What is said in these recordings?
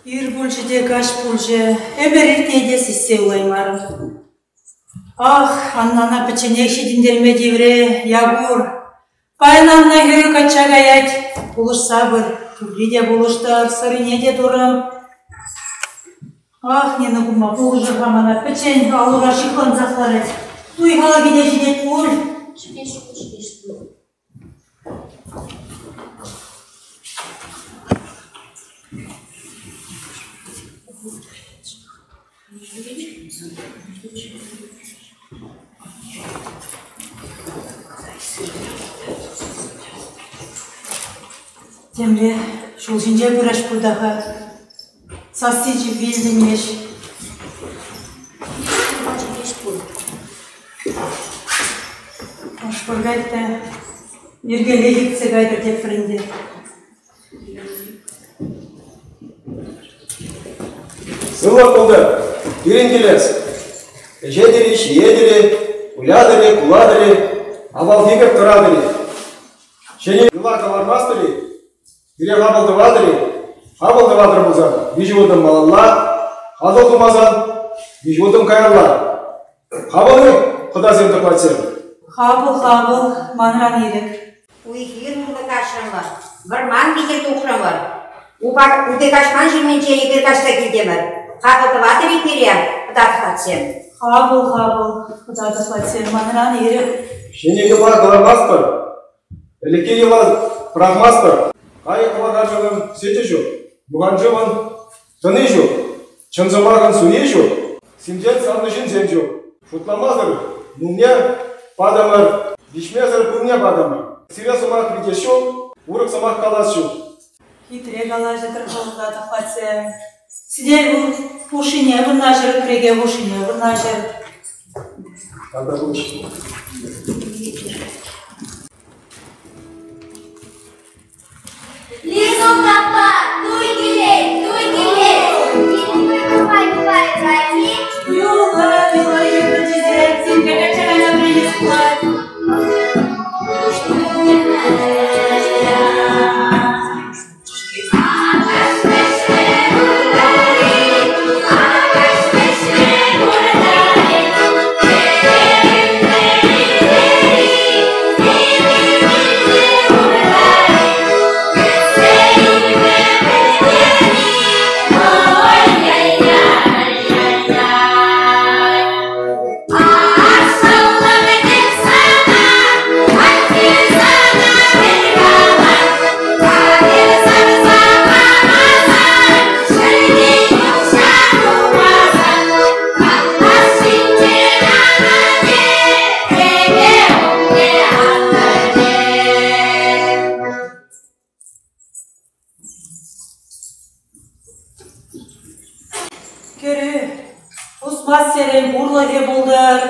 Ир пулчӗ те каҫ пулчӗ, ӗмӗр иртне те сиссе юлаймарӑм. Ах, Аннана пӗчченех ҫитӗнтерме тиврӗ, Якур. Паян Анна хӗрӳ качча каять. Пулӑшса пыр, тупри те пулӑштӑр, сӑрине те турӑм. Ах, Нина кумма, пулӑшӑр-ха мана, пӗччен ал-ура ҫыхлансах ларать. Туй халӑхӗ те ҫитет пуль. Ҫитес ҫул, ҫитес ҫул. Темле ҫул ҫинче пыраҫ пуль та-ха. Сасси чӗвви илтӗнмест. Ӑш-пӑркать та йӗркеллех иртсе кайтӑр тетпӗр ӗнтӗ. Сывлӑх пултӑр, пирӗн килес. Ӗҫетӗр-и, ҫиетӗр-и, вылятӑр-и, кулатӑр-и, авалхи пек тӑратӑр-и? Ҫӗнӗ йӑла кӑлармастӑр-и? Пире хапӑл тӑватӑр-и? Хапӑл тӑватӑр пулсан виҫ утӑм малалла, хатӑл тумасан виҫ утӑм каялла. Хапӑл-и, хӑтасем тӑхлачсем? Хапӑл, хапӑл, манран ирӗк. Уй-хир урлӑ каҫрӑмӑр, вӑрман витӗр тухрӑмӑр. Упа упи каҫман ҫырминче эпир каҫса килтӗмӗр. Хапӑл тӑватӑр-и пире, хӑта-тӑхлачсем? Хапӑл, хапӑл, хӑта-тӑхлачсем, манран ирӗк. Ҫӗнӗ йӑла кӑлармастпӑр, Ӗлӗкхи йӑла пӑрахмастпӑр. Кайӑк кӑвакарчӑнӑн сӗчӗ ҫук, юханшывӑн тӑни ҫук, чӑн сӑмахӑн суйи ҫук, синчен савнӑ ҫынсем ҫук. Шутламасӑр мулне патӑмӑр, виҫмесӗр пылне патӑмӑр. Сире сӑмах витес ҫук, урӑх сӑмах калас ҫук. Хитре калаҫатӑр вӑл тӑхлачсем. Сӗтел хушшине вырнаҫӑр, кӗреке хушшине вырнаҫӑр. Тавтапуҫ. Лисук аппа, туй килет, туй килет. Нумай нумай ради. Юла, юла, юрӑ тесе, качча кайса вӗренес пулать. Кӗрӳ, пусмассерен пурлӑхӗ пултӑр,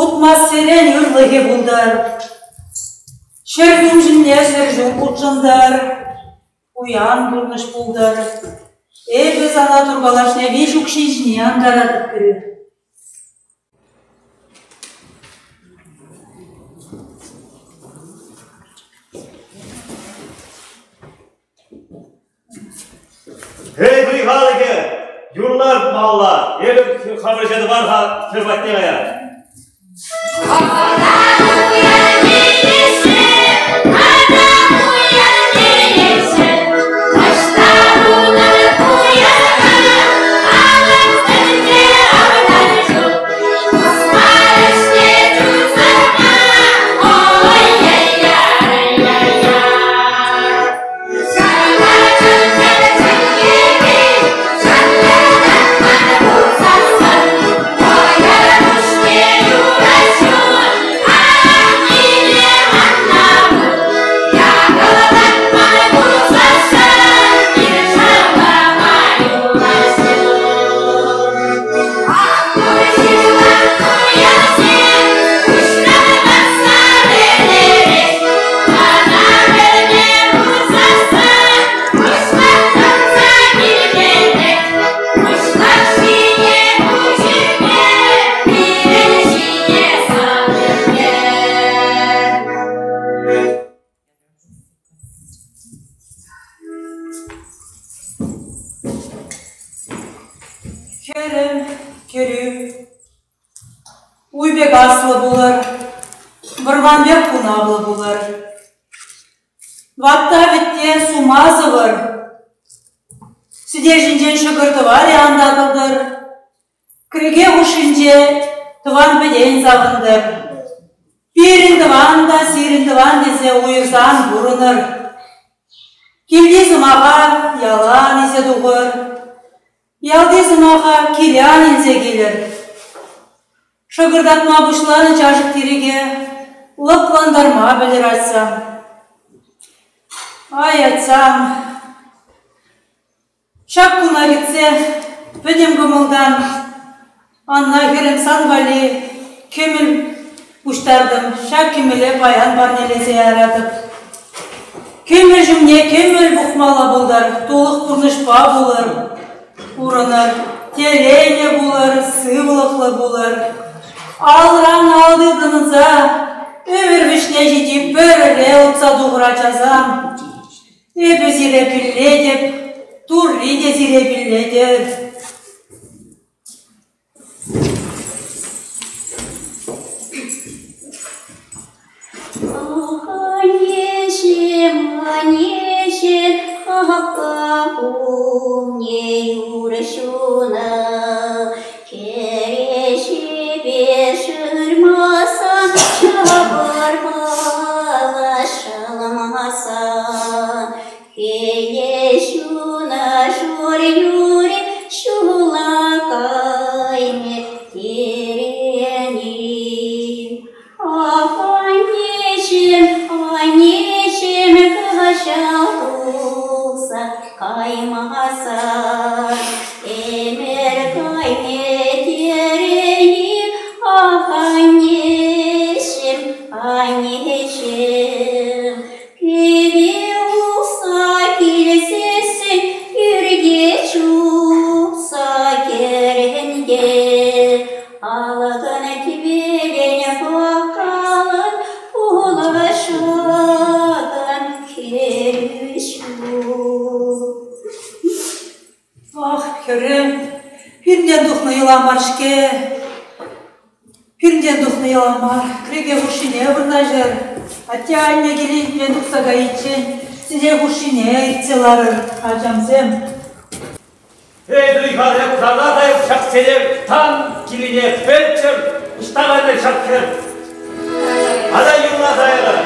утмассерен ырлӑхӗ пултӑр. Ҫӗр ҫумне ҫӗр ҫум хутшӑнтӑр, пуян пурнӑҫ пултӑр. Эпӗ сана туркалашне виҫ укҫи ҫине антаратӑп, кӗрӳ. Эй, туй халӑхӗ, юрлар малалла. Эпӗ хамӑр ӗҫе тӑвар-ха, хӗр патне каяр. Хӗрӗм, кӗрӳ, уй пек аслӑ пулӑр, вӑрман пек хунавлӑ пулӑр. Ватта вӗтте сума сӑвӑр, сӗтел ҫинчен ҫӑкӑр тӑварӗ ан татӑлтӑр, кӗреке хушшинче тӑван-пӗтен савӑнтӑр. Пирӗн тӑван та сирӗн тӑван тесе уйӑрса ан пурӑнӑр. Килти сӑмаха ялан илсе тухӑр. Ялти сӑмаха киле ан илсе килӗр. Шӑкӑртатма пуҫланӑ чашӑк-тирӗке лӑплантарма пӗлӗр атьсам. Ай, атьсам, ҫак куна кӗтсе пӗтӗм кӑмӑлтан Анна хӗрӗм сан валли кӗмӗл пуҫтартӑм, ҫак кӗмӗле паян парнелесе яратӑп. Кӗмӗл ҫумне кӗмӗл пухмалла пултӑр, тулӑх пурнӑҫпа пулӑр, пурӑнӑр, телейлӗ пулӑр, сывлӑхлӑ пулӑр. Алран ал тытӑнса ӗмӗр вӗҫне ҫити пӗрле утса тухӑр ачасам. Эпӗ сире пиллетӗп, Турри те сире пиллетӗр. Аннеҫӗм, аннеҫӗм, хапха умне юр ҫунӑ. Кӗреҫепе шырмасан, ҫавӑрмалла шӑлмасан. Хӗле ҫуна шур юрӗ ҫула кайнӑ терӗн-и? Ах, аннеҫӗм, аннеҫӗм, каҫал тухса каймасан, ӗмӗр кайнӑ терӗн-и? Ах, аннеҫӗм, аннеҫӗм, Кӗве усса килсессӗн пӳрте чупса кӗрен те алӑкӑн тӗпелӗн пӑхкалӑн пулӑшакан хӗрӳ ҫук. Ах, хӗрӗм, пиртен тухнӑ йӑла мар-ҫке. Пиртен тухнӑ йӑла мар, кӗреке хушшине вырнаҫӑр. Атте-анне килӗнчен тухса кайиччен сӗтел хушшине иртсе ларӑр, ачамсем. Эй, Туйхаре, кусарта та ҫаксене тан килине пӗлччӗр, ӑҫта кайнӑ ҫак хӗр? Ата юрласа ярар.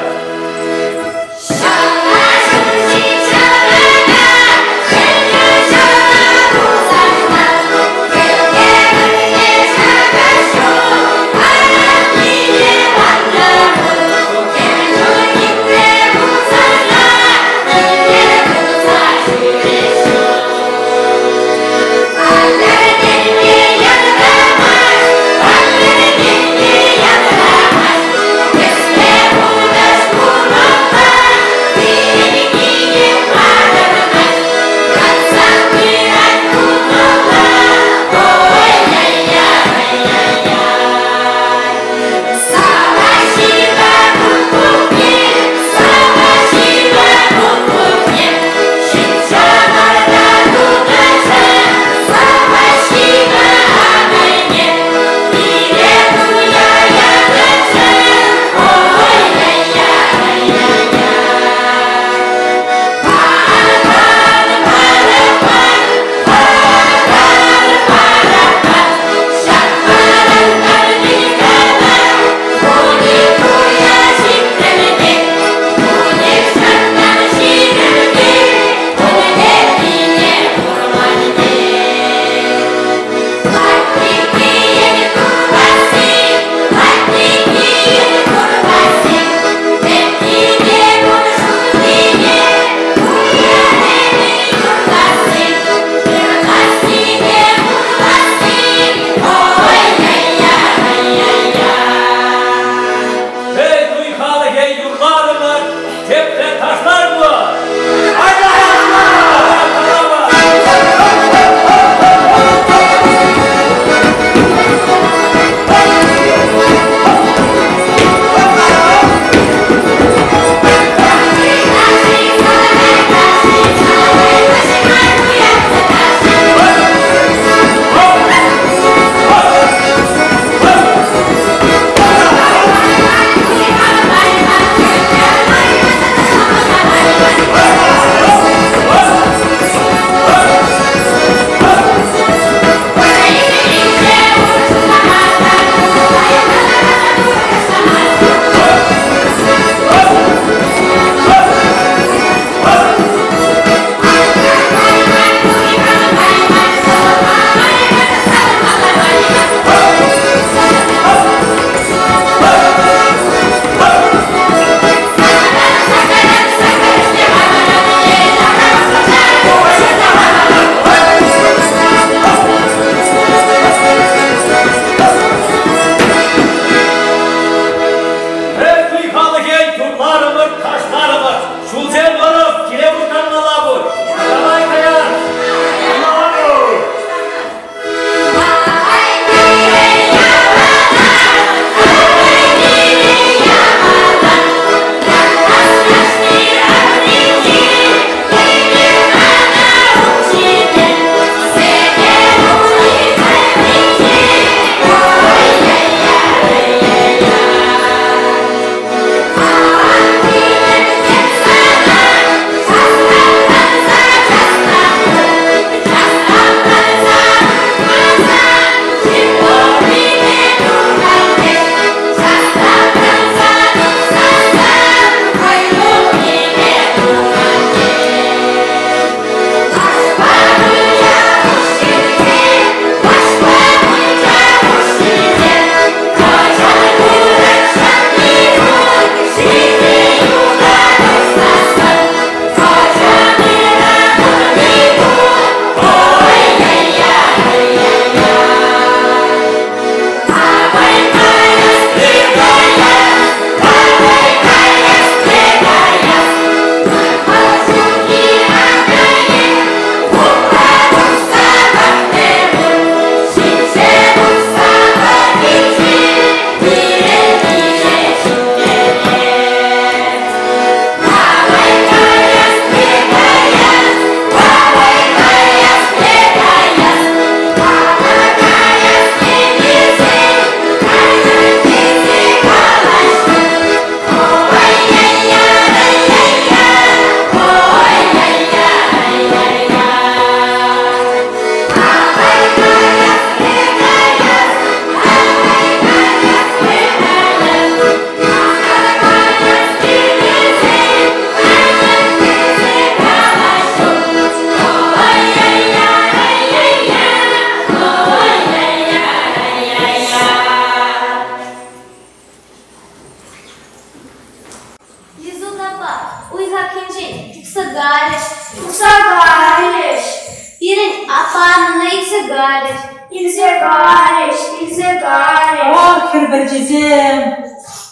кайрӗҫ, илсе кайрӗҫ, илсе кайрӗҫ. Ах, хӗр пӗрчисем!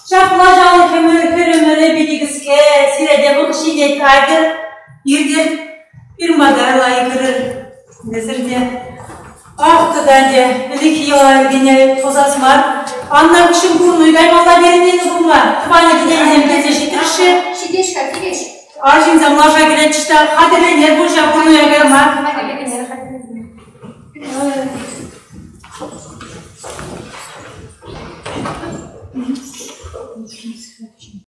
Ҫапла ҫав хӗрӗмӗре питӗ кӗске, сире те вӑхӑт ҫитет, айтӑр, иртӗр, ырмата лайӑхӑрӑр. Эсир те. Ах, тата ӗнтӗ, ӗлӗкхи йӑла-йӗркене пӑсас мар. Анна хыҫҫӑн курнуй каймалла терӗн пулма. Тӑванӗ-кӗтенсем килсе ҫитрӗҫ-ши? Ҫитеҫ-ха, килеҫ. Арҫынсем лаша кӗретчӗҫ та хатӗрленер пуль ҫав курнуя кайма. Хатӗрленер, хатӗрленер.